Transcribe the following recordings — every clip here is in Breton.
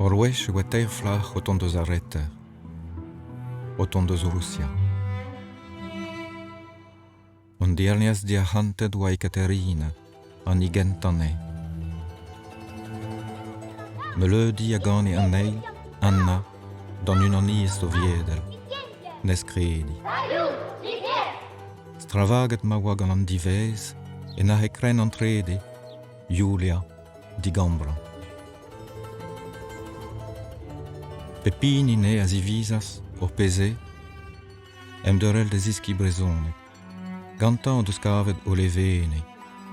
Ur wech e oa teir flac'h o tont eus ar reter, o tont eus Rusia. An diernez diarc'hantet oa Ekaterina, an hini gentañ anezhi. Meuleudi a gane an eil, Anna, d'an Unaniezh Soviedel, nes krediñ. Stravaget ma oa gant an divezh e nac'he krenn an trede, Julia, digambrañ. Pep hini anezhe a zivizas, ur pezh eo, emdeurel da zeskiñ brezhoneg. Gantañ o deus kavet o levenez,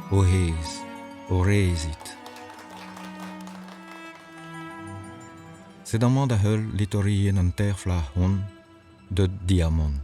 o aez, o rezid. Sed amañ da heul litorien an teir flac'h-hont deut diamant.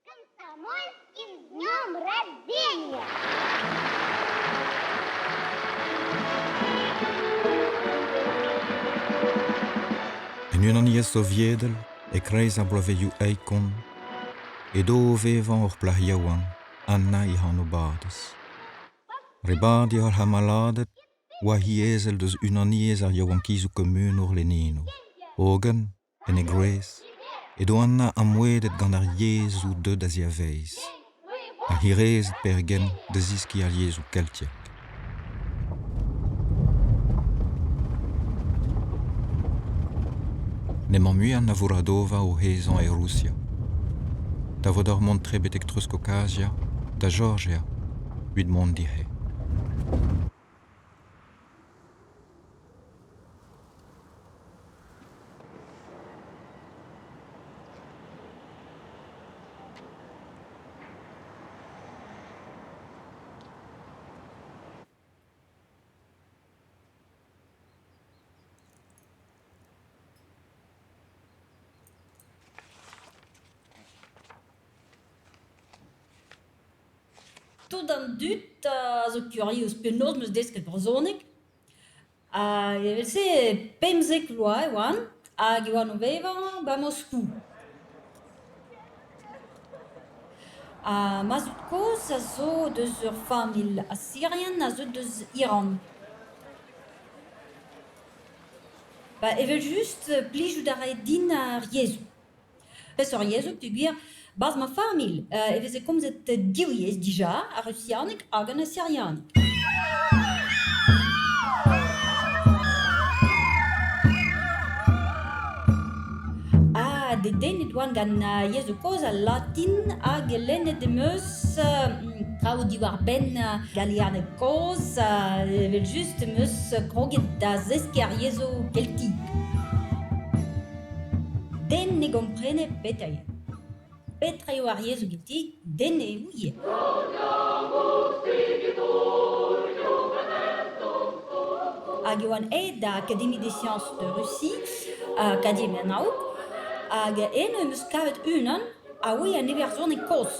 Комсомольским днем рождения! En Unaniezh Soviedel, e-kreiz ar bloavezhioù eikon, edo o vevañ ur plac'h yaouank, Anna he anv-badez. Rebadiñ hor c'hamaladed oa hi ezel deus Unaniezh ar Yaouankizoù Komunour Leninour. Hogen, En e grouez edo Anna amoedet gant ar yezhoù deuet a-ziavaez, ha hiraezhet pergen da zeskiñ ar yezhoù keltiek. N'emañ mui Anna Vouradova o hezañ e Rusia. Da vot ur mont-tre betek Treuzkaokazia, da Jorjia, evit mont dic'he. Tout an dud a zo kurius penaos 'm eus desket brezhoneg hag evel-se 15 vloaz e oan hag e oan o vevañ 'ba Moskou. Ha ma zud-kozh a zo deus ur familh asirian a zeu deus Iran. Ba evel-just plijout a rae din ar yezhoù. Peseurt yezhoù peogwir 'barzh ma familh e veze komzet div yezh dija, ar rusianeg hag an asirianeg. Ha dedennet oan gant yezhoù kozh al latin hag lennet em eus traoù diwar-benn galianeg kozh evel-just em eus kroget da zeskiñ ar yezhoù keltiek. Den ne gomprene petra eo. Petra eo ar yezhoù ganti, den ne ouie. Hag e oan aet da Académie des sciences de Russie, Akademia an Aod, hag eno em eus kavet unan a oa an iwerzhoneg kozh.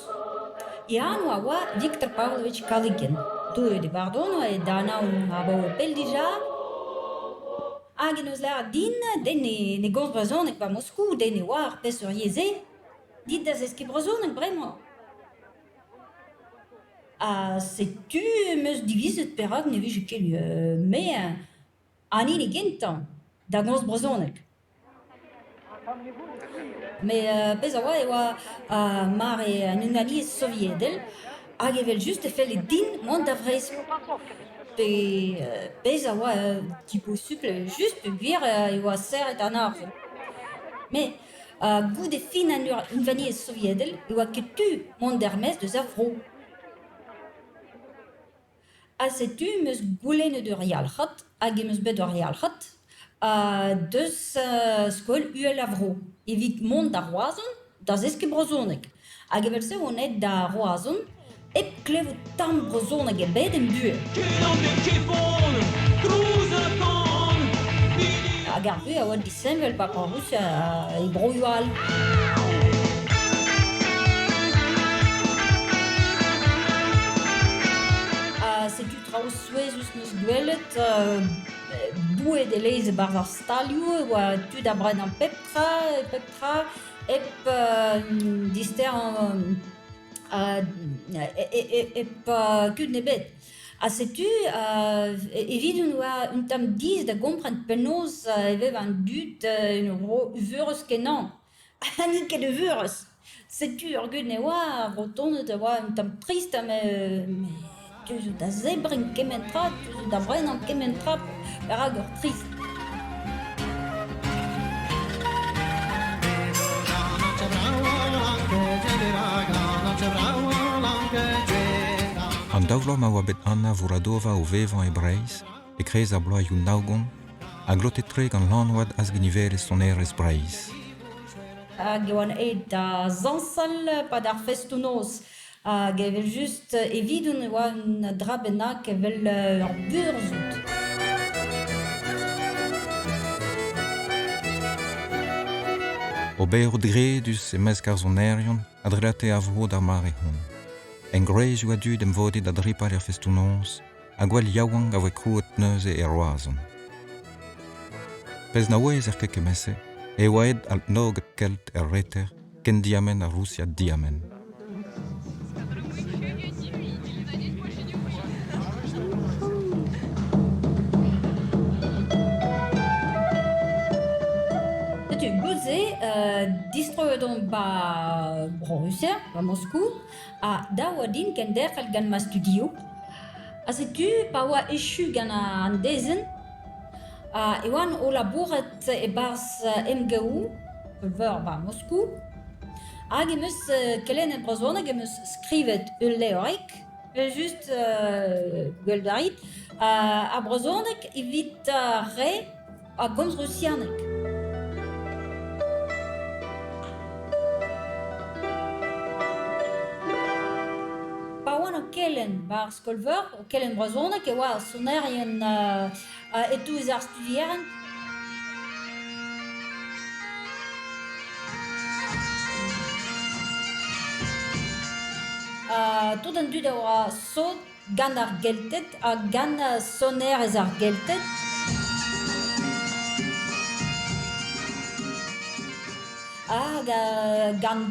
E anv a oa Viktor Pavlovich Kalygin. Deuet e bardono e da anaon abaoe pell dija. Hag en deus lâret din, den ne gomz brezhoneg 'ba Moskou, den ne oar peseurt yezh eo. Dit da zeskiñ brezhoneg bremañ. Ha setu em eus divizet perak ne vije ket me an hini gentañ da gomz brezhoneg. Met pezh a oa e oa mare an Unaniezh Soviedel hag evel-just e felle din mont da Vreizh. Pe pezh a oa diposupl just peogwir e oa serret an harzoù. Met goude fin an Unvaniezh Soviedel e oa ket tu mont er-maez deus ar vro. Ha setu 'm eus goulennet ur yalc'had hag em eus bet ur yalc'had deus skol Uhel ar Vro evit mont da Roazhon da zeskiñ brezhoneg. Hag evel-se on aet da Roazhon hep klevout tamm brezhoneg ebet em buhez. Hag ar vuhez a oa disheñvel 'ba Bro-Rusia ha e broioù all. Ha setu traoù souezhus 'm eus gwelet, boued e-leizh e-barzh ar stalioù, e oa tu da brenañ pep tra, pep tra hep disterañ hep kudenn ebet. Ha setu evidon e oa un tamm diaes da gompren penaos e vev an dud en ur vro eürus-kenañ. Ha n'int ket eürus. Setu ur gudenn e oa, ar Vretoned a oa un tamm trist met tu zo da zebriñ kement tra, tu zo da brenañ kement tra, perak ur trist? An daou vloaz ma oa bet Anna Vouradova o vevañ e Breizh, e-kreiz ar bloazioù naogont, a glote tre gant Lanwad azginivelezh sonerezh Breizh. Hag e oan aet da zañsal 'pad ar festoù-noz. Hag evel-just evidon e oa un dra bennak evel ur burzhud. Oberoù dredus e-mesk ar sonerion a drelate a vro d'ar mare-hont. Engroezioù a dud emvodet da dripal er festoù-noz ha gwall yaouank a voe krouet neuze e Roazhon. Pezh na ouezer ket kement-se e oa aet al noged kelt er reter ken diamen ar Rusia diamen. Setu gout-se distroet on 'ba Bro-Rusia, 'ba Moskou, ha dav oa din kenderc'hel gant ma studioù. Ha setu pa oa echu gant an dezenn e oan o labourat e-barzh MGU veur 'ba Moskou hag em eus kelennet brezhoneg, em eus skrivet ul levrig evel-just gwelout a rit, ar brezhoneg evit ar re a gomz rusianeg. Pa oan o kelenn 'ba ar skol-veur, o kelenn brezhoneg, e oa sonerien e-touez ar studierien. Tout an dud a oa sot gant ar Gelted ha gant sonerezh ar Gelted. Hag gant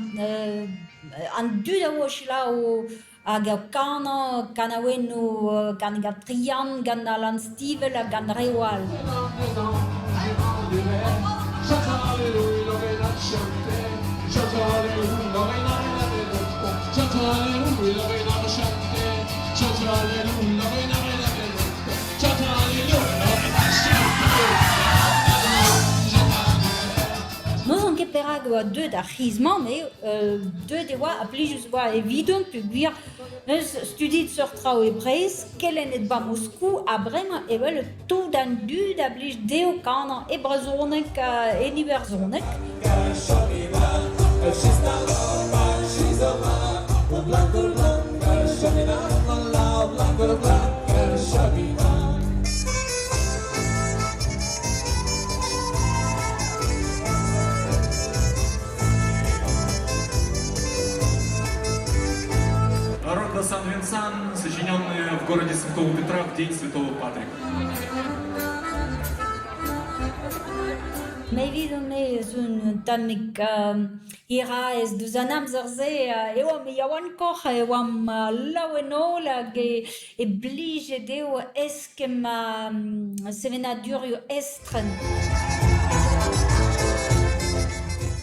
an dud a oa o selaou hag o kanañ kanaouennoù gant Gatrian, gant Alan Stivell ha gant reoù all. N'ouzon ket perak e oa deuet ar c'hiz-mañ, met deuet e oa ha plijus e oa evidon peogwir eus studiet seurt traoù e Breizh, kelennet 'ba Moskou ha bremañ evel tout an dud a blij dezho kanañ e brezhoneg en iwerzhoneg. Рота Сан-Винсан, сочиненная в городе Святого Петра в день Святого Патрика. Me evidon-me ez on un tammig hiraez deus an amzer-se e oamp yaouankoc'h, e oamp laouen-holl hag e blije dezho eskemm sevenadurioù estren.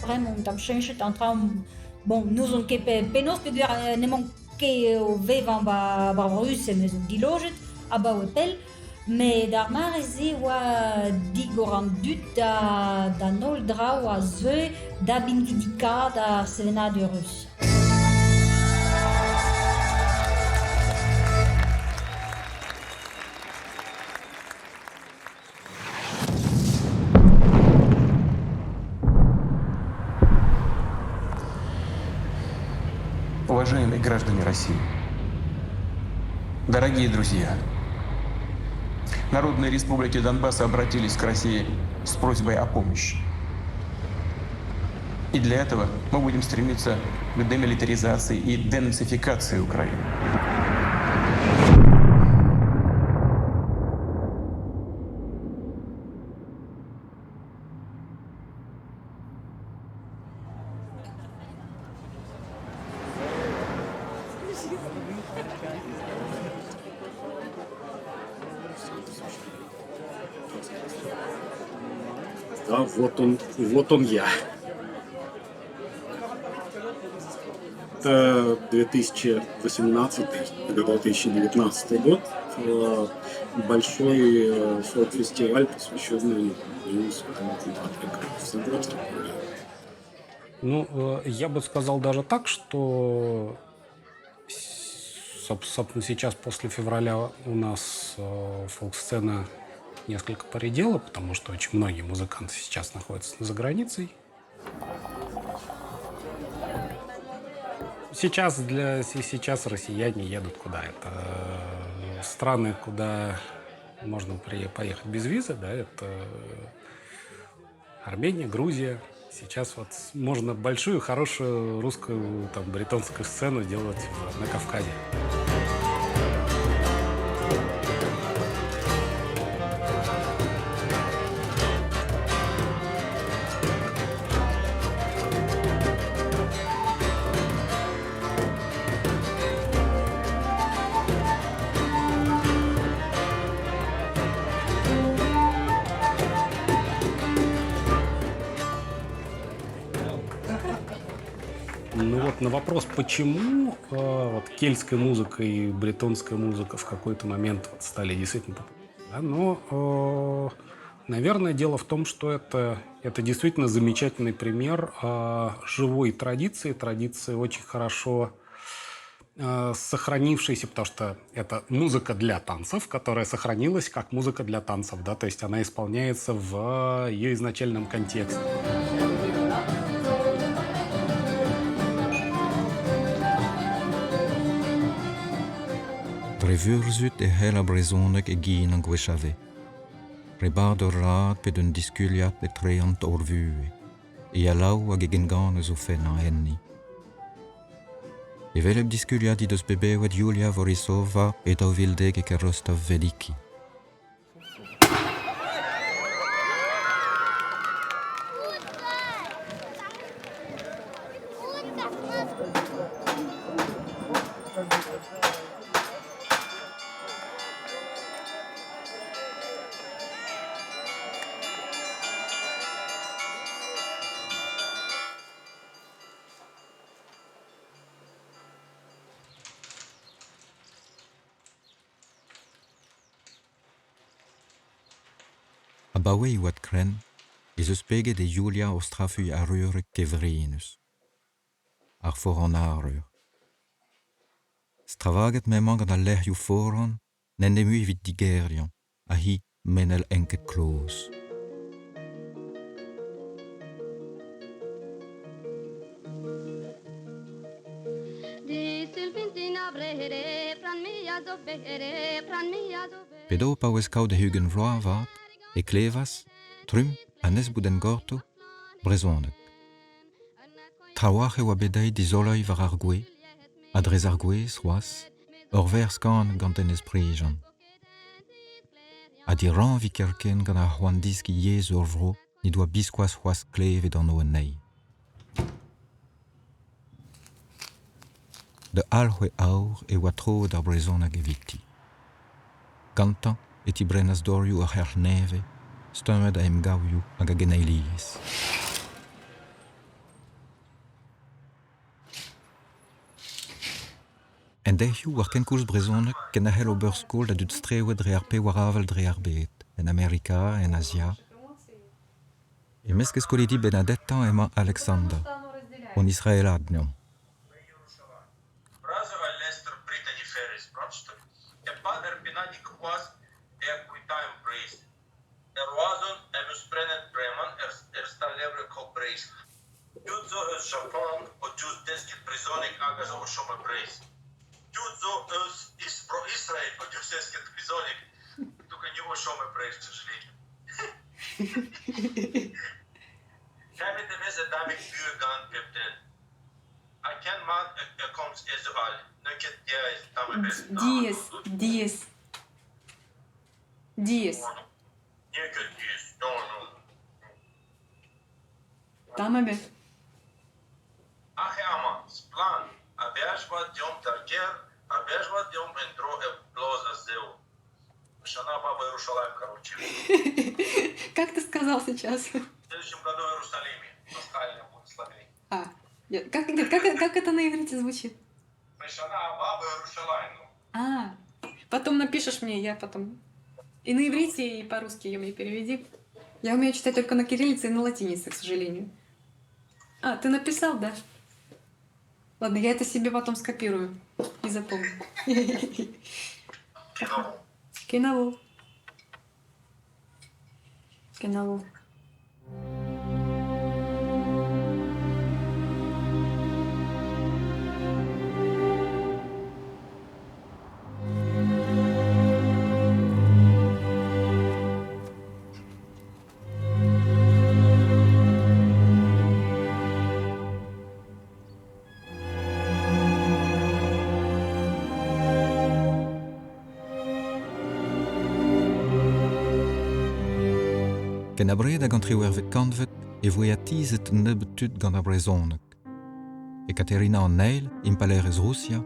Bremañ on tamm cheñchet an traoù, bon n'ouzon ket penaos peogwir n'emaon ket o vevañ 'ba Bro-Rusia, me zo dilojet abaoe pell. Met ar mare-se e oa digor an dud d'an holl draoù a zeue da binvidikaat ar sevenadur rus. Уважаемые граждане России, дорогие друзья, Народные республики Донбасса обратились к России с просьбой о помощи. И для этого мы будем стремиться к демилитаризации и денацификации Украины. Да, вот он я. Это 2018-2019 год. Большой фолк-фестиваль, посвященный Дню Святого Патрика в Санкт-Петербурге. Я бы сказал даже так, что собственно, сейчас после февраля у нас фолк-сцена несколько поредела, потому что очень многие музыканты сейчас находятся за границей. Сейчас россияне едут куда? Это страны, куда можно поехать без визы, да, это Армения, Грузия. Сейчас можно большую, хорошую русскую, бретонскую сцену делать на Кавказе. На вопрос, почему кельтская музыка и бретонская музыка в какой-то момент стали действительно популярны, да, но, наверное, дело в том, что это действительно замечательный пример живой традиции, традиции очень хорошо сохранившейся, потому что это музыка для танцев, которая сохранилась как музыка для танцев, да, то есть она исполняется в ее изначальном контексте. Dre vurzhud e c'hell ar brezhoneg e gin an gwechave. Re bar d'ur rad pe d'un diskuliad etre an taol vuhez. E alaou hag e gengan eus o fenn an enni. Evel hep diskuliad he deus bebevet Julia Vorisova e daou vil dek e Rostov Veliki. Abaoe e oad krenn, ez eus peget e Julia o strafuilh ar ur kevrinus. Ar foran ar ur. Stravaget m'emañ gant al lec'hioù foran, n'en eo mui evit digerriañ, ha hi menel enket kloz. Pedo pa oez kaout e hugen vloaz vat, e klevas, trumm ha nes bout en gorto, brezhoneg. Trawalc'h e oa bet dezhi dizoloiñ war ar gwez, ha dre ar gwez c'hoazh, ur werz kan gant en esprijan. Ha dirañvi kerkent gant ar c'hoant diskiñ yezh ur vro ne doa biskoazh c'hoazh klevet anv anezhi. Da alc'hwez aour e oa troet ar brezhoneg eviti. Gantañ e tibrennas dorioù ar c'herc'h nevez, stummet a emgavioù hag a geneiliezh. En dezhioù war kenkoulz brezhoneg ken a c'hell ober skol da dud strewet dre ar pevar avel dre ar bed, en Amerika, en Azia. E-mesk e skolidi Benadetta emañ Alexander, on Israelad deomp. Diaes, diaes. Diaes. Tamm ebet. Как ты сказал сейчас? А, как, нет, как это на иврите звучит? А, потом напишешь мне, я потом... И на иврите, и по-русски ее мне переведи. Я умею читать только на кириллице и на латинице, к сожалению. А, ты написал, да? Ладно, я это себе потом скопирую и запомню. Kenavo. Kenavo. Ken abred hag an triwec'hvet kantved e voe atizet un nebeud tud gant ar brezhoneg. Ekaterina an Eil, impalaerez Rusia,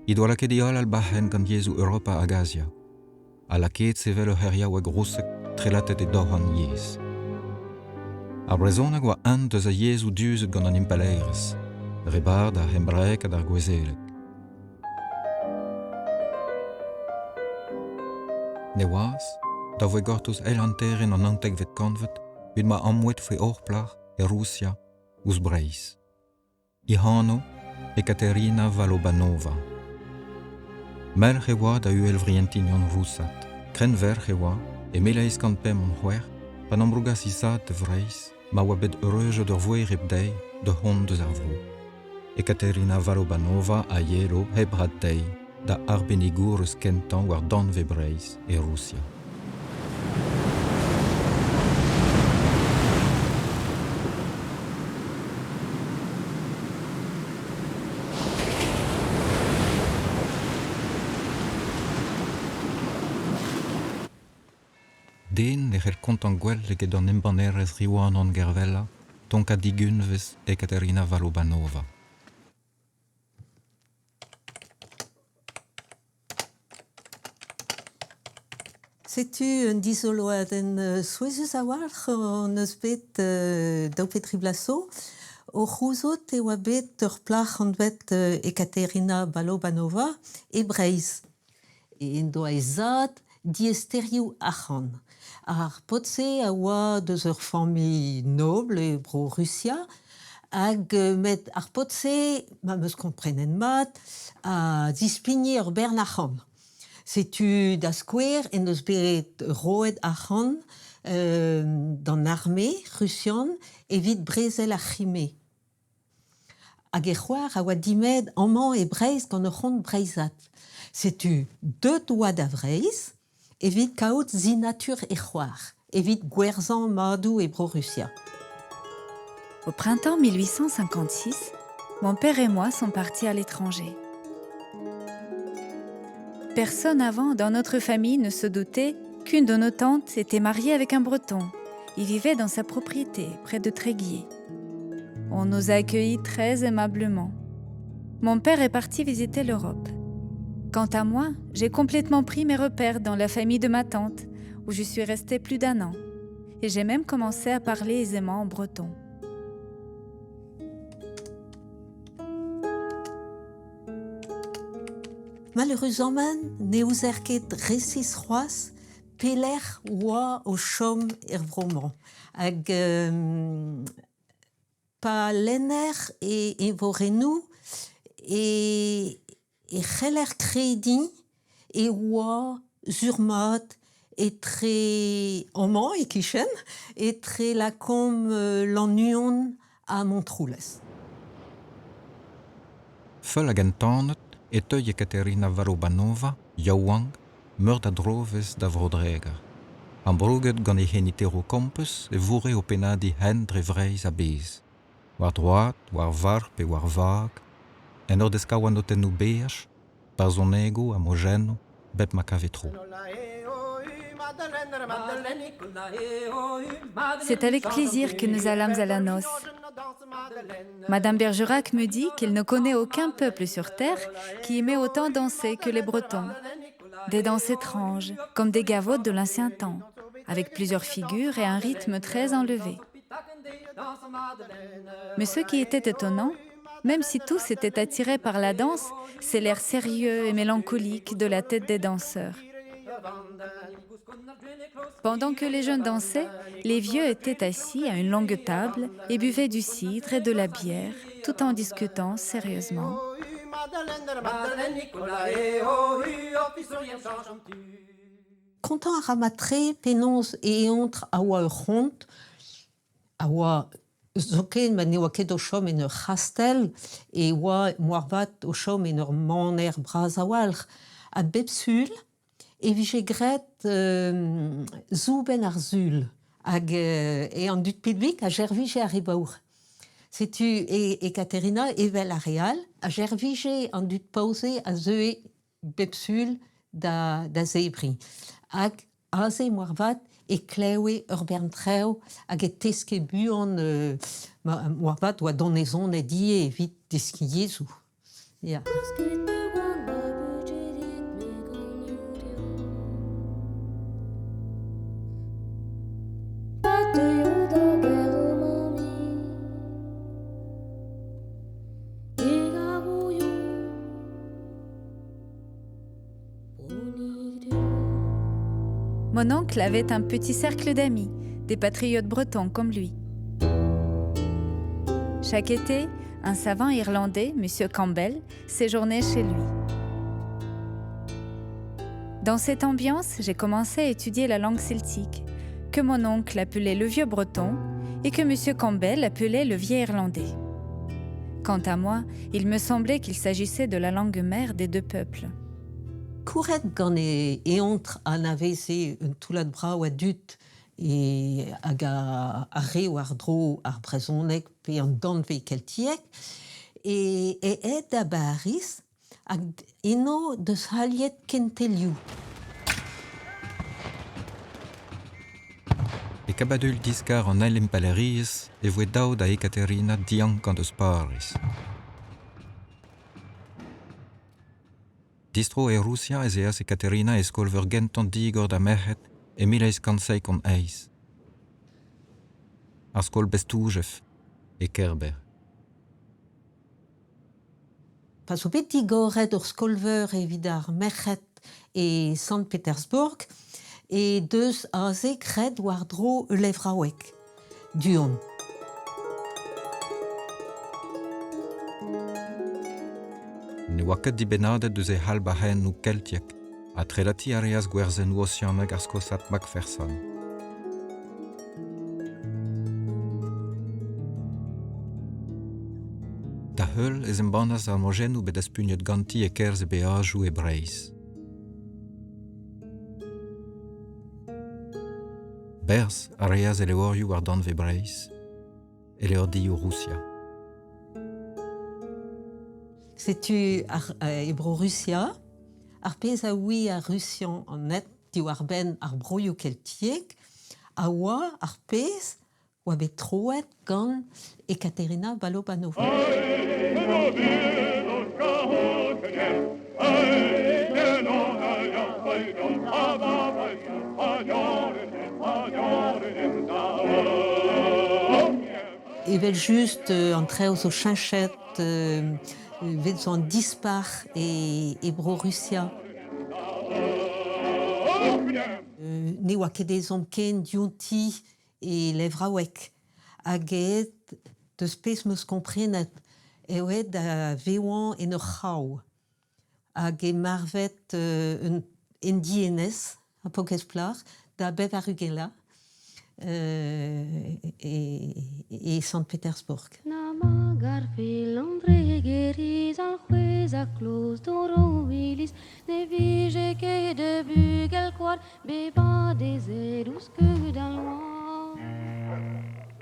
he doa lakaet e holl albac'henn gant yezhoù Europa hag Azia, ha lakaet sevel ur c'heriaoueg rousek trelatet e daou c'hant yezh. Ar brezhoneg oa un deus ar yezhoù diuzet gant an impalaerez, re bar d'ar c'hembraeg ha d'ar gouezeleg. Neoazh, da voe gortoz eil hanterenn an naontekvet kantved evit ma amoet voe hor plac'h e Rusia ouzh Breizh. He anv Ekaterina Valobanova. Merc'h e oa da uhelvrientinion rousat. Krennverc'h e oa, e 1856, pa ambrougas he zad da Vreizh, ma oa bet eureujet ur voereb dezhi da c'hont eus ar vro. Ekaterina Valobanova a yelo hep rat dezhi da arbennigour eus kentañ war danvez Breizh e Rusia. Den ne c'hell kontañ gwell eget an embannerez Riwanon Gervella, tonkad digunvez Ekaterina Valobanova. Setu un dizoloadenn souezhus a-walc'h hon eus bet daou pe dri bloaz zo. O c'houzout e oa bet ur plac'h anvet Ekaterina Balobanova e Breizh. En doa he zad diaesterioù arc'hant. Ar paotr-se a oa deus ur familh nobl e Bro-Rusia hag met ar paotr-se, ma 'm eus komprenet mat, a zispigne ur bern arc'hant. Setu da skouer en deus bet roet arc'hant d'an arme rusian evit brezel ar C'hrime. Hag e c'hoar a oa dimezet amañ e Breizh gant ur c'hont breizhat. Setu deut oa da Vreizh evit kaout sinatur e c'hoar, evit gwerzhañ madoù e Bro-Rusia. Au printemps 1856, mon père et moi sommes partis à l'étranger. Personne avant dans notre famille ne se doutait qu'une de nos tantes était mariée avec un Breton. Il vivait dans sa propriété, près de Tréguier. On nous a accueillis très aimablement. Mon père est parti visiter l'Europe. Quant à moi, j'ai complètement pris mes repères dans la famille de ma tante, où je suis restée plus d'un an. Et j'ai même commencé à parler aisément en breton. Maleüruzamant ne ouzer ket resis c'hoazh pelec'h oa o chom er vro-mañ. Hag pa lenner e eñvorennoù e e c'heller krediñ e oa sur-mat etre amañ e-kichen, etre lakaomp Lannuon ha Montroulez. Feul hag entanet e teuy Ekaterina Valobanova, yaouank, meur da drovezh da Vro-Dreger. Ambrouget gant he c'heniterv kompez e vourre o pennadiñ hent dre Vreizh a-bezh, war droad, war varc'h pe war vag, en ur deskaouañ notennoù beaj, barzhonegoù ha mojennoù bep ma kave tro. C'est avec plaisir que nous allâmes à la noce. Madame Bergerac me dit qu'elle ne connaît aucun peuple sur terre qui aimait autant danser que les Bretons. Des danses étranges, comme des gavottes de l'ancien temps, avec plusieurs figures et un rythme très enlevé. Mais ce qui était étonnant, même si tous étaient attirés par la danse, c'est l'air sérieux et mélancolique de la tête des danseurs. Pendant que les jeunes dansaient, les vieux étaient assis à une longue table et buvaient du cidre et de la bière, tout en discutant sérieusement. Kontañ a ra mat-tre penaos e eontr a oa ur c'hont, a oa zoken ma ne oa ket o chom en ur c'hastell e oa moarvat o chom en ur maner bras a-walc'h. Ha bep sul e vije graet soubenn ar sul hag e an dud pinvik a servije ar re baour. Setu Ekaterina, evel ar re all, a servije an dud paour-se a zeue bep sul da, da zebriñ. Hag aze moarvat e klewe ur bern traoù hag e teske buan moarvat oa donezonet ivez evit deskiñ yezhoù. Ya. Mon oncle avait un petit cercle d'amis, des patriotes bretons comme lui. Chaque été, un savant irlandais, M. Campbell, séjournait chez lui. Dans cette ambiance, j'ai commencé à étudier la langue celtique, que mon oncle appelait le vieux breton et que M. Campbell appelait le vieil irlandais. Quant à moi, il me semblait qu'il s'agissait de la langue mère des deux peuples. Kouret gant e eontr a anaveze un toullad brav a dud e hag a re war-dro ar brezhoneg pe an danvez keltiek e aet da Bariz hag eno deus haliet kentelioù. E Kabadul diskar an eil impalaeriezh e voe dav da Ekaterina diankañ deus Pariz. Distro e Rusia ez eas Ekaterina e skol-veur gentañ digor da merc'hed e 1878. Ar skol Bestoujev, e Kêrber. Pa zo bet digoret ur skol-veur evit ar merc'hed e Sant-Petersbourg e deus aze graet war-dro ul levraoueg du-hont. Ne oa ket dibennadet eus e c'halbarrennoù keltiek ha trelatiñ a reas gwerzennoù osianek ar Skosad Macpherson. Da heul ez embannas ar mojennoù bet daspugnet ganti e-kerzh e beajoù e Breizh. Berzh a reas e levrioù war danvez Breizh e levrdioù Rusia. Setu ar, e Bro-Rusia, ar pezh a ouie ar Rusian an hent diwar-benn ar broioù keltiek a oa ar pezh oa bet troet gant Ekaterina Balobanova. Evel-just an traoù zo cheñchet 'vet zo an dispac'h e Bro-Rusia. Ne oa ket ezhomm ken dionti e levraoueg. Hag aet deus pezh 'm eus komprenet eo aet da vevañ en ur c'hraou. Hag eo marvet un en dienez, ar paourkaezh plac'h, da bevar-ugent e, e Sant-Petersbourg. Ma garfe Landregeriz al c'hwez a kloz dor iliz ne vije ket de bugel koar bebadezet ouzh skeud al loar.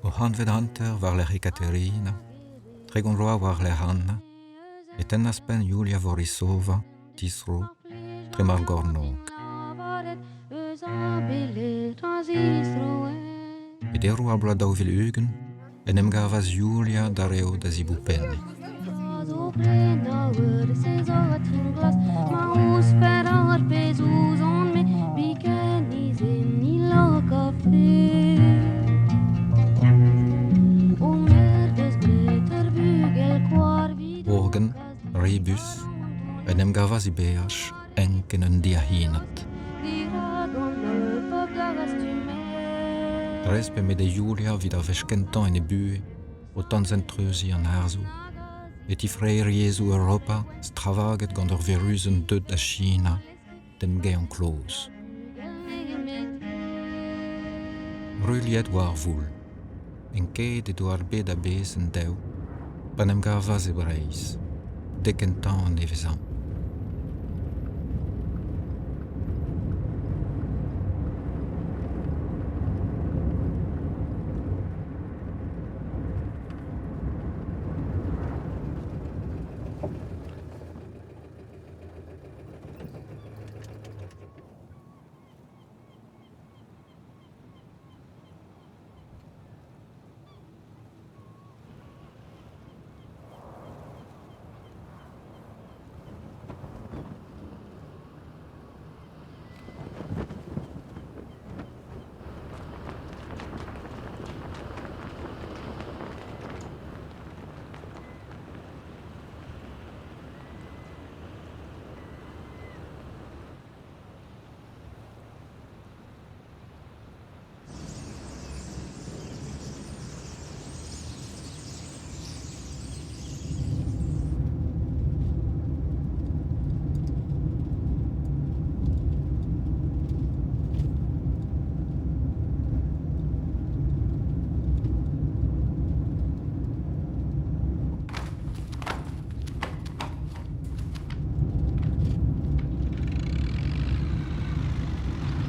O hanvet hanter war-lerc'h Ekaterina, 30 vloaz war-lerc'h Anna, e tennas penn Yulia Vorisova, distro, trema ar gornôg. Lavaret eus a belec'h a zistroe. E deroù ar bloaz 2020 en em gavas Yulia darev da ziboupenniñ. A zo prenañ ur sez glas ma ouzhpenn ar pezh ouzon-me biken izen ni lakafe. O mer deus graet ur bugel koar 'vit Hogen, rebus, en em gavas e beaj enk en un diac'hinad. Dirak an holl pobl dastumet. Dres p'emañ Yulia evit ar wech kentañ en he buhez o tanzen-treuziñ an harzoù e tifrae riezoù Europa stravaget gant ur viruzenn deuet da Sina d'emgeñv kloz. Ruilhet war ar voul, enkaet edo ar bed a-bezh en dev pa 'n em gavas e Breizh, dek kentañ an nevezhañv.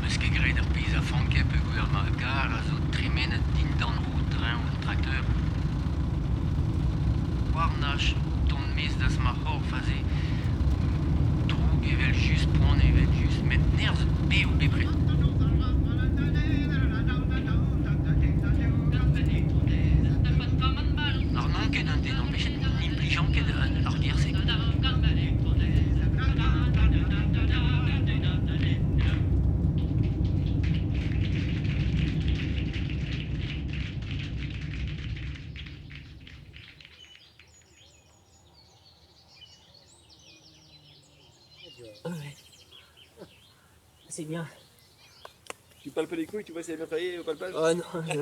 'Meus ket graet ar pezh a fanke peogwir ma garr a zo tremenet dindan roud-dreñv an trakteur. War-naj tont 'maez deus ma c'horf aze, droug evel-just, poan evel-just, met nerzh bev bepred. Mar n'on ket un den ampechet, n'implijan ket ar ger-se. Ouais. C'est bien. Tu palpes les couilles, tu vois si elle est bien taillée au palpage? Oh non, je...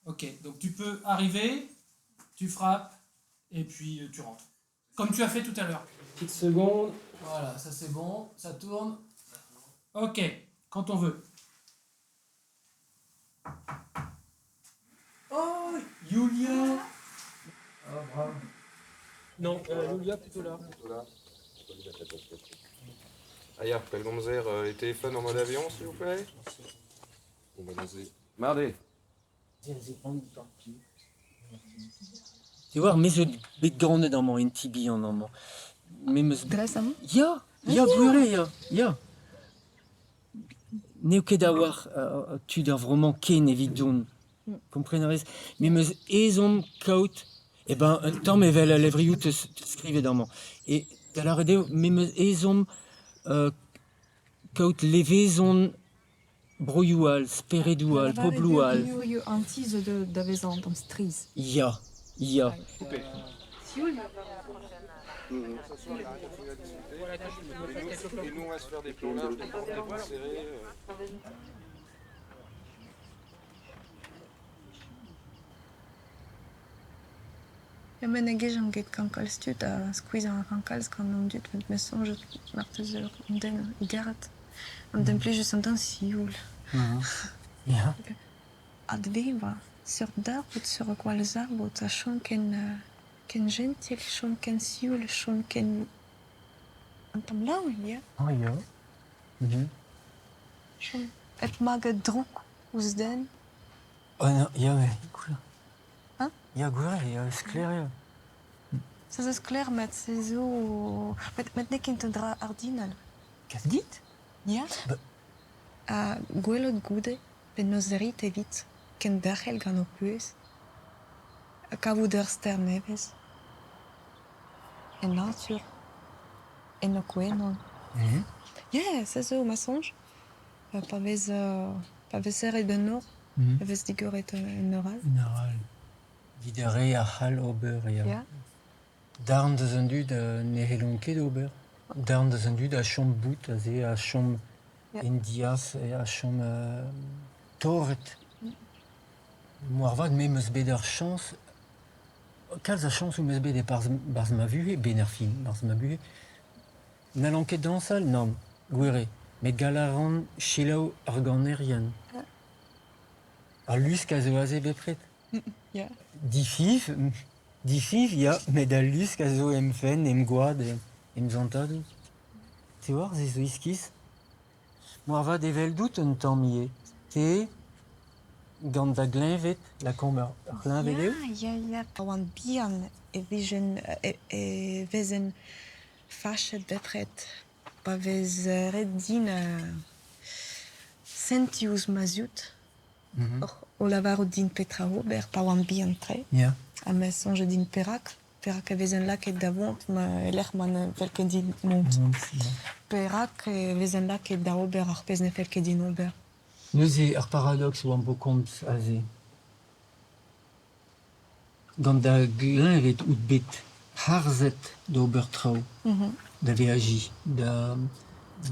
Ok, donc tu peux arriver, tu frappes, et puis tu rentres. Comme tu as fait tout à l'heure. Petite seconde. Voilà, ça c'est bon, ça tourne. Ok, quand on veut. Oh, Yulia. Oh, bravo. Non, Yulia plutôt là. Plutôt là. Ah, ya, pellgomzer, les téléphones en mode avion, s'il vous plaît. Bon, bah, vas-y. Mardi. Tu vois, me zo bet ganet amañ en ti bihan amañ. Me 'meus... Dres amañ? Ya, ya, gwir eo, ya, ya. N'eo ket a-walc'h tud ar vro-mañ ken evit dont. Kompren a rez? Me 'meus ezhomm kaout, eh ben, un tamm evel al levrioù 'teus skrivet amañ. E da lâret eo, me 'meus ezhomm kaout levezon broioù all, speredoù all, pobloù all. Lavaret eo an ti zo da vezañ un tamm strizh. Ya, ya. Coupé. Ce soir, il y a rien qui va discuter. Et nous, on va se faire des plans larges, des plans serrés. Ya met ne gejan ket gant kalz tud ha skuizhañ a ran kalz gant an dud met me soñj marteze un den garet. An den plijus an den sioul. Ya. Advevañ. Seurt darvoud, seurt gwallzarvoud a chom ken ken jentil, chom ken sioul, chom ken un tamm laouen, ya. Ah ya. Chom hep magañ drouk ouzh den. Oh non, ya, mais cool. Hein? Ya, gwir eo, ya, sklaer eo. Se zo sklaer met se zo... Met n'eo ket un dra ordinal. Kas dit? Ya. Ba... Ha gwelout goude penaos rit evit kenderc'hel gant ho puhez. Ha kavout ur ster nevez. En natur. En ho kwenan. Ya, se zo ma soñj. Pa vez, pa vez serret un nor, e vez digoret un nor all. Un nor all. Evit ar re a c'hall ober, ya. Ya. Darn deus an dud ne c'hellont ket ober. Darn deus an dud a chom bout aze, a chom en diaz, a chom torret. Moarvat me 'm eus bet ur chañs, kalz a chañsoù 'm eus bet e-barzh 'barzh ma vuhez, 'benn ar fin, 'barzh ma buhez. N'hallan ket dañsal, nann, gwir eo. Met gall a ran selaou ar ganerien. Al lusk a zo aze bepred. Ya. Difiñv, difiñv, ya, met al lusk a zo em fenn, em gwad, em zantadoù. Te 'oar, se zo iskis. Moarvat eveldout un tamm ivez. Te, gant da gleñved, lakaomp ur c'hleñved eo? Ya, ya, ya. Pa oan bihan e vijen e, e vezen fachet bepred. Pa vez ret din sentiñ ouzh ma zud o lavarout din petra ober pa oan bihan-tre. Ya. Ha ma soñje din perak, perak e vezen lakaet da vont ma e-lec'h ma ne fell ket din mont. Perak e vezen lakaet da ober ar pezh ne fell ket din ober. Neuze ar paradoks oamp o komz aze. Gant da gleñved out bet harzet d'ober traoù, da veajiñ, da...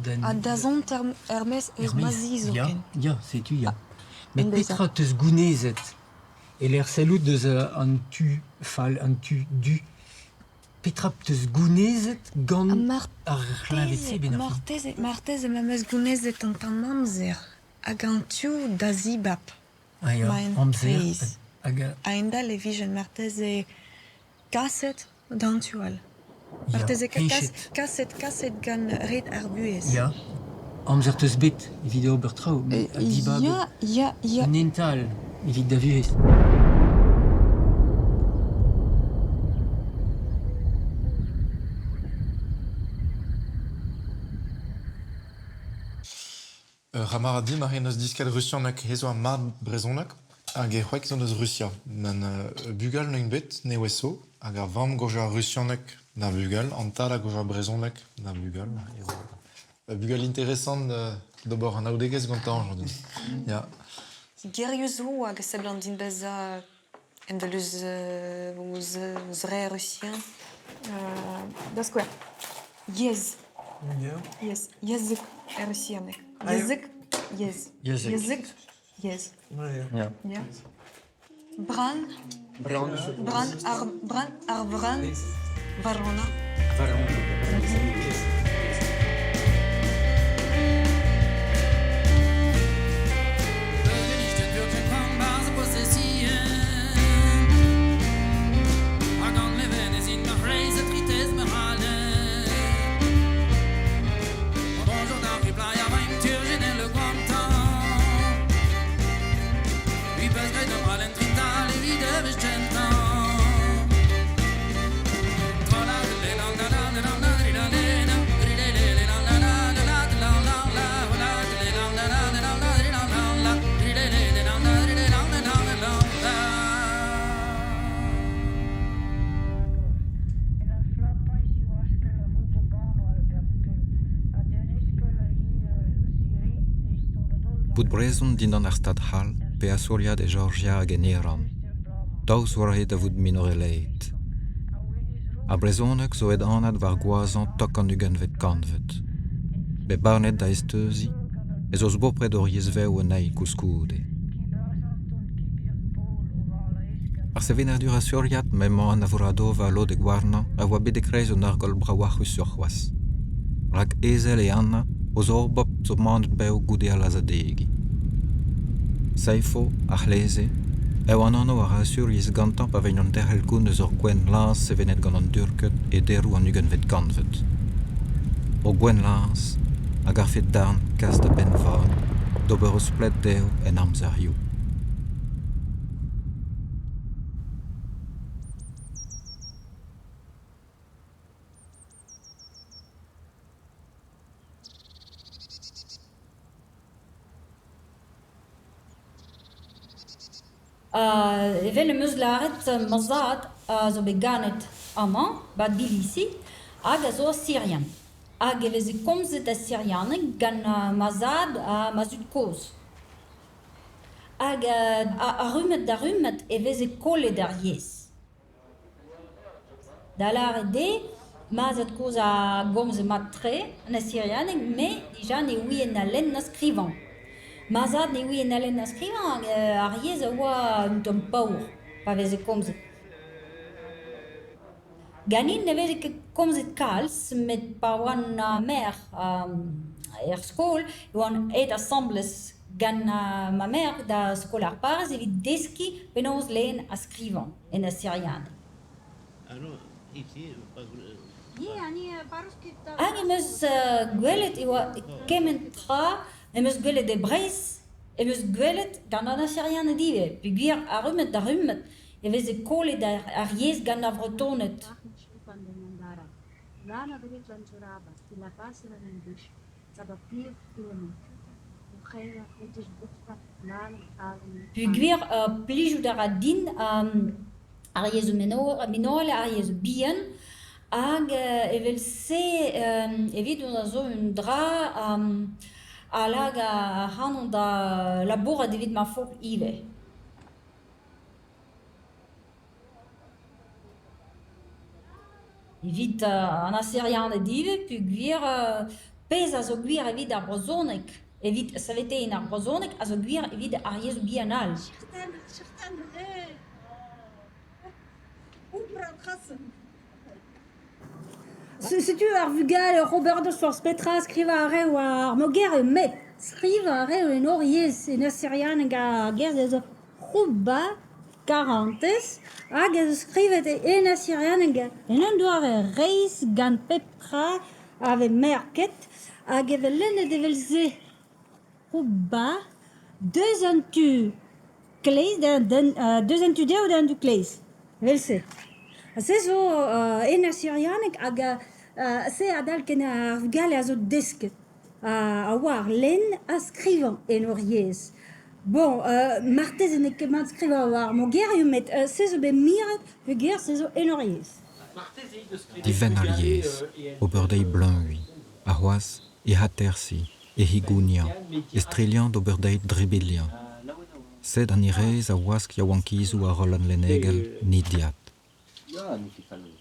da Ha da zont er-maez eus ma zi zoken. Ya, ya, setu ya. Met petra 'teus gounezet e-lec'h sellout deus an tu fall, an tu du? Petra 'teus gounezet gant ar c'hleñved-se benn ar fin? Marteze, marteze ma 'm eus gounezet an tamm amzer hag an tu da zibab Ah ya, ma amzer hent hag... A-hend-all e vijen marteze kaset d'an tu all. Ya, Marteze heñchet. kaset, kaset gant red ar buhez. Ya, amzer 'teus bet evit ober traoù, met dibabet Ya, ya, ya. un hent all evit da vuhez. Ur c'hamarad din aze 'neus disket rusianeg, hezh oa mat brezhoneg hag e c'hwreg zo deus Rusia. Gant bugale n'int bet nevez zo hag ar vamm 'gaoja rusianeg d'ar vugale, an tad a gaoja brezhoneg d'ar vugale. Bugale interesant d'ober anaoudegezh gantañ aujourd'hui. Ya. Gerioù zo hag a seblant din bezañ envel ouzh ouzh re rusian. Da skouer, yezh. Yezh. Yezhig er rusianeg. Yezhig, yezh. Yezhig. Yezhig, yezh. Ya. Ya. Bran. Bran. Bran ar, bran ar vran. Varona. Varona. Bout brezhon dindan ar Stad c'hall pe asoliad e Jorjia hag en Iran, daou zoare da vout minorelaet. Ar brezhoneg zo aet anat war goazhañ tok an ugentvet kantved. Bet barnet da ezteuziñ ez eus bopred ur yezh vev anezhi koulskoude. Ar sevenadur asuriat m'emañ an Avoradova lodek warnañ a oa bet e-kreiz un argoll braouac'husoc'h c'hoazh. Rak ezel eo Anna ouzh hor bobl zo manet bev goude al lazhadegiñ. Saifo, ar c'hleze, Eo an anv a ra asuriezh gantañ pa vez an derc'hel kont eus ur gouennlazh sevenet gant an Durked e deroù an ugentvet kantved. Ur gouennlazh a garfe darn kas da benn vat d'ober o splet dezho en amzer hiziv. Evel em eus lâret, ma zad a zo bet ganet amañ, 'ba Tbilisi, hag a zo asirian. Hag e veze komzet asirianeg gant ma zad ha ma zud-kozh. Hag a-rummad da rummad e veze kollet ar yezh. Da lâret eo, ma zad-kozh a gomze mat-tre an asirianeg met dija ne ouie na lenn na skrivañ. Ma zad ne ouie na lenn na skrivañ hag ar yezh a oa un tamm paour pa veze komzet. Ganin ne veze ket komzet kalz met pa oan merc'h er skol e oan aet asambles gant ma merc'h da skol ar parrez evit deskiñ penaos lenn ha skrivañ en asirianeg. Hag em eus gwelet e oa kement tra em eus gwelet e Breizh, em eus gwelet gant an Asirianed ivez peogwir a-rummad da rummad e veze kollet ar yezh gant ar Vretoned. Peogwir plijout a ra din ar yezhoù minorel, ar yezhoù bihan hag evel-se evidon a zo un dra a lak ac'hanon da labourat evit ma fobl ivez. Evit an Asirianed ivez peogwir pezh a zo gwir evit ar brezhoneg, evit saveteiñ ar brezhoneg a zo gwir evit ar yezhoù bihan all. Setu ar vugale oc'h ober deus forzh petra, skrivañ a rae war ar moger met skrivañ a rae en hor yezh, en asirianeg ar ger zo C'houba karantez hag ez eus skrivet en asirianeg en un doare reizh gant pep tra a vez merket hag e vez lennet evel-se. C'houba deus an tu kleiz deus an tu dehou d'an tu kleiz evel-se. Ha se zo en asirianeg hag se adal ken ar vugale a zo desket a oar lenn ha skrivañ en hor yezh. Bon, marteze n'eo ket mat skrivañ war mogerioù met se zo bet miret peogwir se zo en hor yezh. Divenn ar yezh, ober dezhi bleuñviñ, ha c'hoazh he atersiñ, he higouniañ, he strilhañ d'ober dezhi dribeliañ. Sed an hiraezh a wask yaouankizoù ar roll lennegel Nidiad.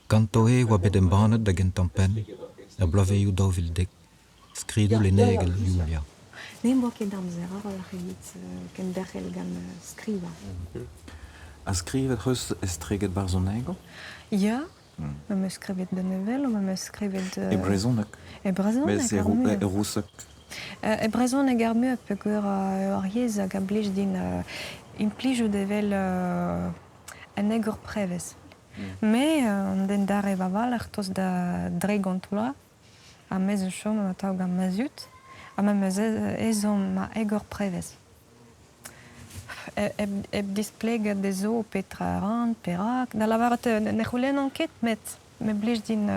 Ganto eo e oa bet embannet da gentañ-penn, er bloavezhioù 2010, skridoù lennegel Julia. N'em boa ket amzer a-walc'h evit kenderc'hel gant skrivañ. Ha skrivet 'c'heus estreget barzhonegoù? Ya, ma 'meus skrivet danevell, ma 'meus skrivet... E brezhoneg? E brezhoneg, Met e rouseg? E brezhoneg ar muiañ peogwir ur yezh hag a blij din implijout evel un egor prevez. Me, an den darev a-walc'h tost da dregont vloaz, ha me zo chom atav gant ma zud, ha ma 'meus ezhomm ma egor prevez. Hep displegañ dezho petra a ran, perak, da lavaret ne c'houlennan ket, met me blij din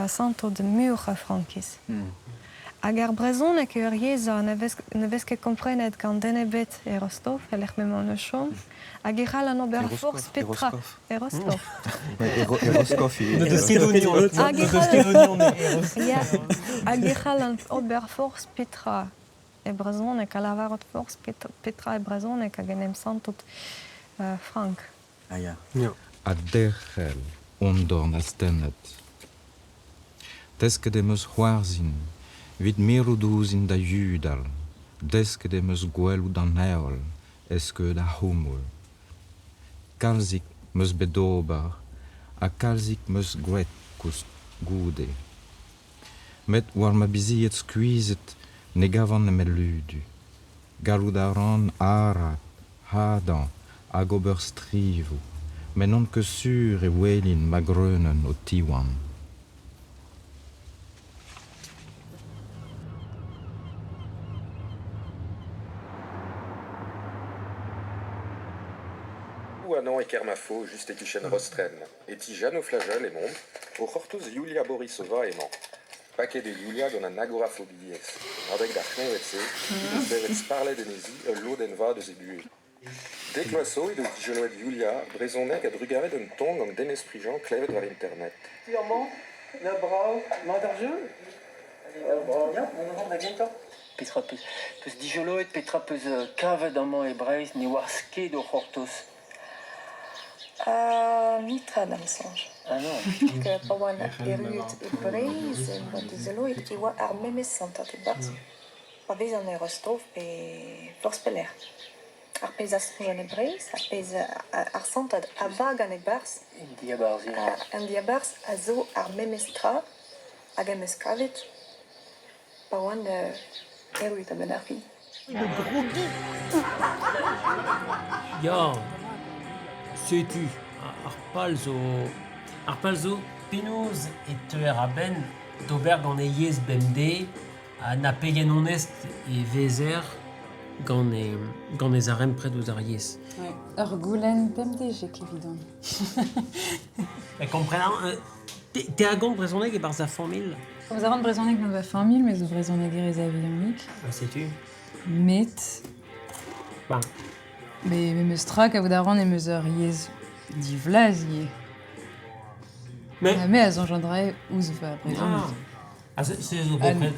santout muioc'h a frankiz. Hag ar brezhoneg eo ur yezh ne vez ket komprenet gant den ebet e Rostov, e-lec'h m'emaon o chom, hag e c'hallan ober forzh petra e Rostov. Rostov Hag e c'hallan ober forzh petra e brezhoneg, ha lavarout forzh petra e brezhoneg hag en em santout frank. Ah ya. Ha derc'hel hon dorn astennet. Desket em eus c'hoarzhin evit mirout ouzhin da yudal. Desket em eus gwelout an heol e-skeud ar c'houmoul. Kalzik 'm eus bet d'ober ha kalzik 'm eus graet koulskoude. Met war ma bizied skuizhet ne gavan nemet ludu. Gallout a ran arat, hadañ, hag ober strivoù met n'on ket sur e welin ma greunenn o tiwan. Amañ e Kermafo, just e-kichen Rostren, e ti Jeannot Flageul emaomp, o c'hortoz Yulia Borisova emañ. Paket eo Yulia gant an agorafobiezh, en abeg d'ar c'hleñved-se he deus bevet sparlet anezhi ul lodenn vat eus he buhez. Dek vloaz zo he deus dijoloet Yulia ar brezhoneg a-drugarez d'un ton gant Denez Prigent klevet war internet. Amañ, na brav, mat ar jeu Ya, da gentañ. Petra 'peus peus dijoloet, petra 'peus kavet amañ e Breizh ne oas ket o c'hortoz? Netra da'm soñj. Ah non. Pa oan erruet e Breizh em boa dizoloet e oa ar memes santad e-barzh. Pa vezan e Rostov pe forzh pelec'h. Ar pezh a soñjan e Breizh, ar pezh ar santad a vagan e-barzh. En diabarzh, ya. En diabarzh a zo ar memes tra hag em eus kavet pa oan erruet a-benn ar fin. Le gros gui Ya, setu, ar pal zo... Ar pal zo penaos e teuer a-benn d'ober gant e yezh bemdez ha na pegen onest e vezer gant e, gant e zarempred ouzh ar yezh. Ouais. Ur goulenn pemdeziek evidon. E komprenañ, te, te a gomz brezhoneg e-barzh ar familh? Komz a ran brezhoneg gant va familh, me zo brezhonegerez a-vihanik. Ah, setu. Met... Ba. Me, memes tra, kavout a ran em eus ur yezh divlaz ivez. Mais... Ha me a soñj an dra ouzh va brezhoneg. Ah, se zo bepred.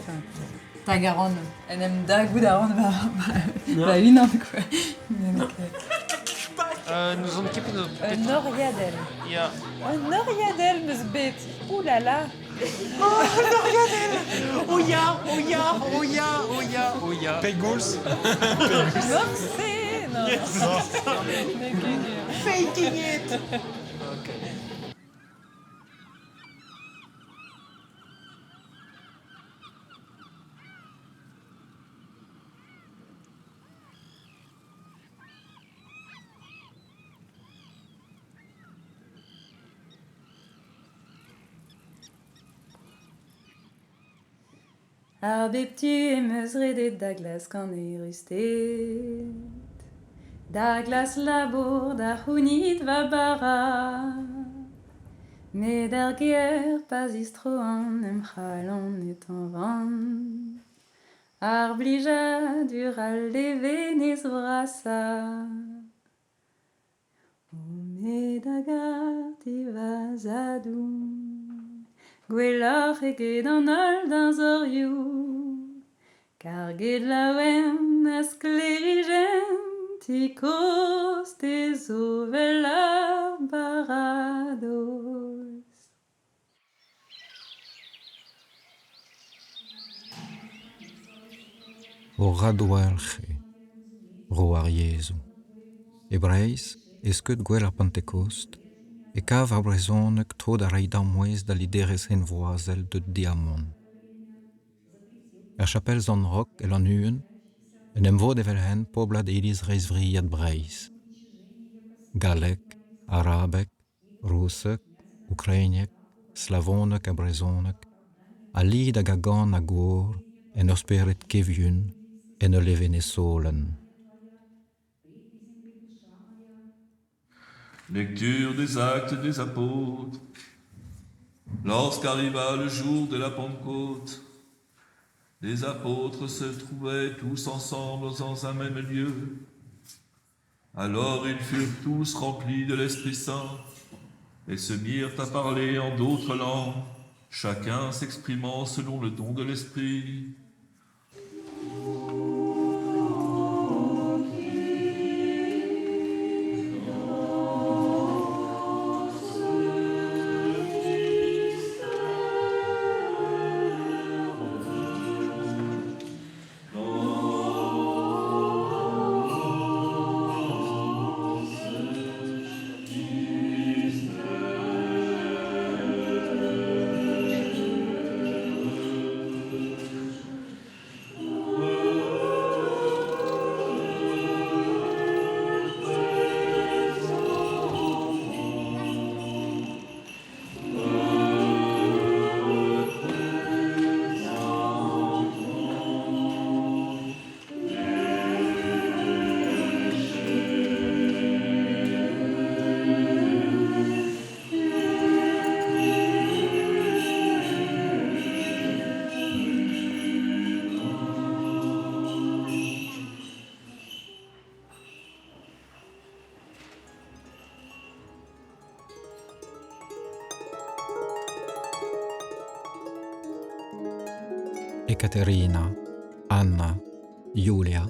Tag a ran, en em dagout a ran va unan, quoi. Nous on ket Un oriadell. Ya. Un oriadell 'm eus bet. Ouh là là. Oh, l'oriadell. Oh ya, oh ya, oh ya, oh ya, oh ya. Pegoulz. Morse. Non. Yes. N'eo ket gwir. Faking it. Ok. A bep tu em eus redet da glask an eürusted, Da glask labour da c'hounit va bara. Met er gêr pa zistroan em c'halon e tañvan Ar blijadur al levenez vrasañ. O me da garti va zadoù, Gwelloc'h eget an holl deñzorioù, Karget laouen a sklêrijenn ti kozh te zo 'vel ar baradoz. O radwalc'h eo bro ar yezhoù. E Breizh, e-skeud gouel ar Pentekost, e kav ar brezhoneg tro da reiñ damouez da liderezh henvoazel deut diamont. Er chapel Sant-Rok e Lannuon en em vod evel-henn poblad iliz reizhvriat Breizh. Galleg, arabeg, ruseg, ukraineg, slavoneg ha brezhoneg, a lid hag a gan a-gor en ur spered kevyun, en ul levenez solenn. Lecture des actes des apôtres. Lorsqu'arriva le jour de la Pentecôte, les apôtres se trouvaient tous ensemble dans un même lieu. Alors ils furent tous remplis de l'Esprit Saint et se mirent à parler en d'autres langues, chacun s'exprimant selon le don de l'Esprit. Ekaterina, Anna, Julia.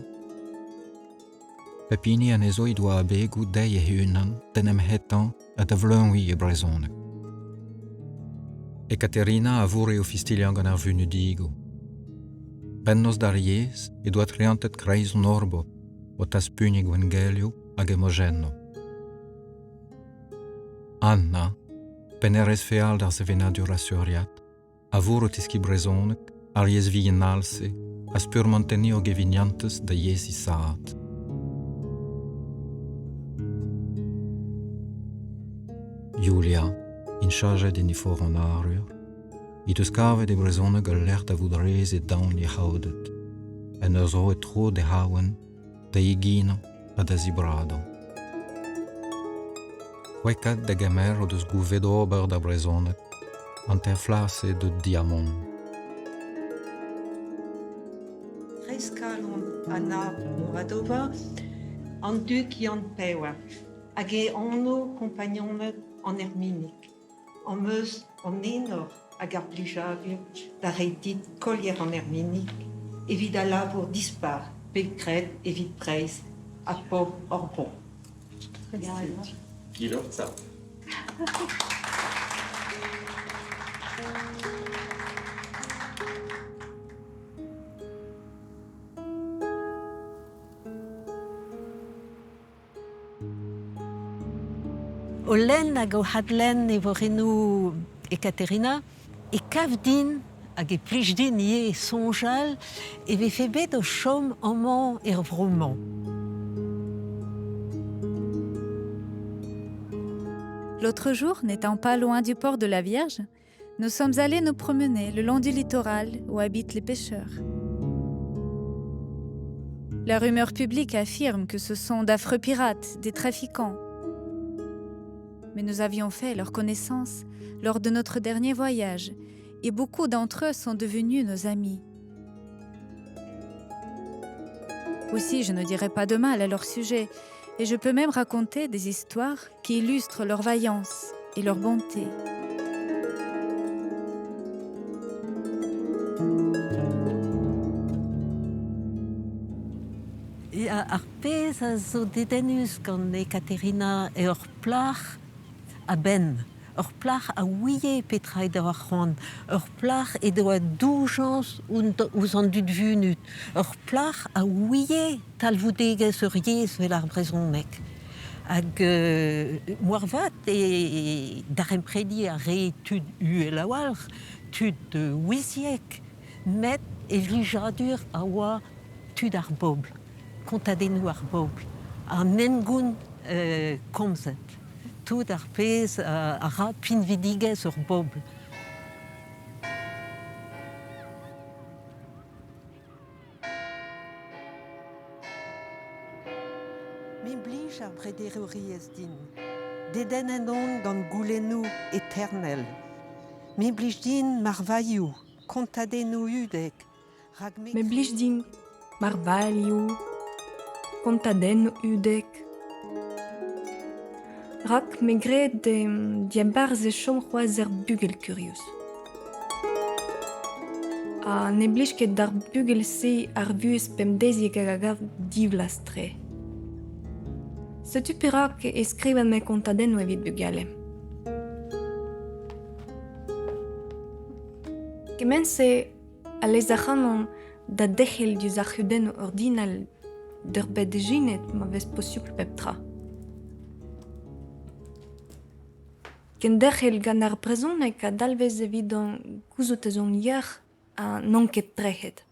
Pep hini anezho he doa abegoù dezhi hec'h-unan d'en em hetañ ha da vleuñviñ e brezhoneg. Ekaterina a vourre o fistilhañ gant ar vunudigoù. Bemnoz d'ar yezh he doa treantet kreiz an horbod o taspugn he gwengelioù hag he mojennoù. Anna, pennhêrez feal d'ar sevenadur asuriat, a vourr o teskiñ brezhoneg ar yezh vihan all-se a spurmant enni ur gevignantez da yezh he zad. Julia, inchajet en he foran-arur, he deus kavet e brezhoneg ul lec'h da vout rez e daon he c'haoded, en ur zroet tro d'he c'haouenn, da eginañ ha da zibradañ. C'hwekad da gemer o deus gouvezet ober d'ar brezhoneg an teir flas-se deut diamant. Kreiz-kalon Anna Muradova, an dug Yann Pevar, hag e anv kompagnoned an Erminig, am eus an enor hag ar blijadur da reiñ dit kolier an Erminig evit al labour dispar bet graet evit Breizh ha pobl hor bro. O lenn hag o adlenn evorennoù Ekaterina e kav din hag e plij din ivez soñjal e vefe bet o chom amañ er vro-mañ. L'autre jour, n'étant pas loin du port de la Vierge, nous sommes allés nous promener le long du littoral où habitent les pêcheurs. La rumeur publique affirme que ce sont d'affreux pirates, des trafiquants. Mais nous avions fait leur connaissance lors de notre dernier voyage et beaucoup d'entre eux sont devenus nos amis. Aussi, je ne dirai pas de mal à leur sujet et je peux même raconter des histoires qui illustrent leur vaillance et leur bonté. Ar pezh a zo dedennus gant Ekaterina eo ur plac'h a-benn. Ur plac'h a ouie petra he doa c'hoant. Ur plac'h he doa doujañs ouzh an dud vunut. Ur plac'h a ouie talvoudegezh ur yezh evel ar brezhoneg. Hag moarvat e daremprediñ a rae tud uhel a-walc'h, tud ouiziek, met e vlijadur a oa tud ar bobl, kontadennoù ar bobl, an hengoun komzet, tout ar pezh a ra pinvidigezh ur bobl. Me blij ar brederouriezh din. Dedennet on gant goulennoù eternel. Me blij din marvailhoù, kontadennoù hudek. Rak me Me blij din marvailhoù, kontadennoù hudek. Rak me gred diabarzh e chom c'hoazh er bugel kurius. Ha ne blij ket d'ar bugel-se ar vuhez pemdeziek hag a gav divlaz-tre. Setu perak e skrivan-me kontadennoù evit bugale. Kement-se a lez ac'hanon da derc'hel diouzh ar c'hudennoù ordinal d'ur bed ijinet ma vez posupl pep tra. Kenderc'hel gant ar brezhoneg a dalvez evidon gouzout ez on yac'h ha n'on ket trec'het.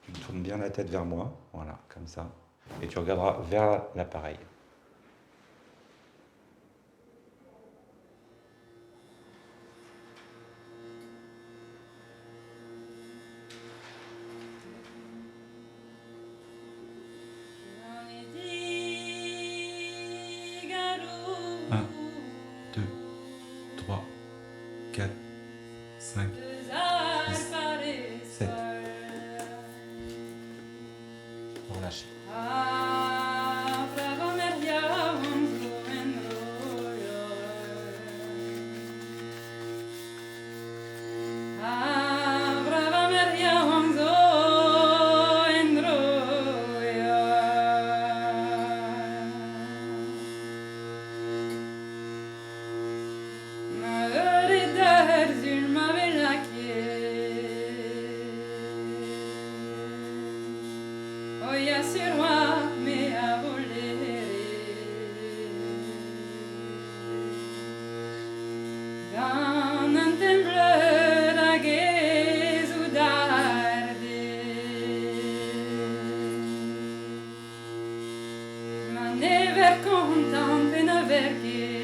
Tu tournes bien la tête vers moi, voilà, comme ça. Et tu regarderas vers l'appareil. Un, deux, trois, berke.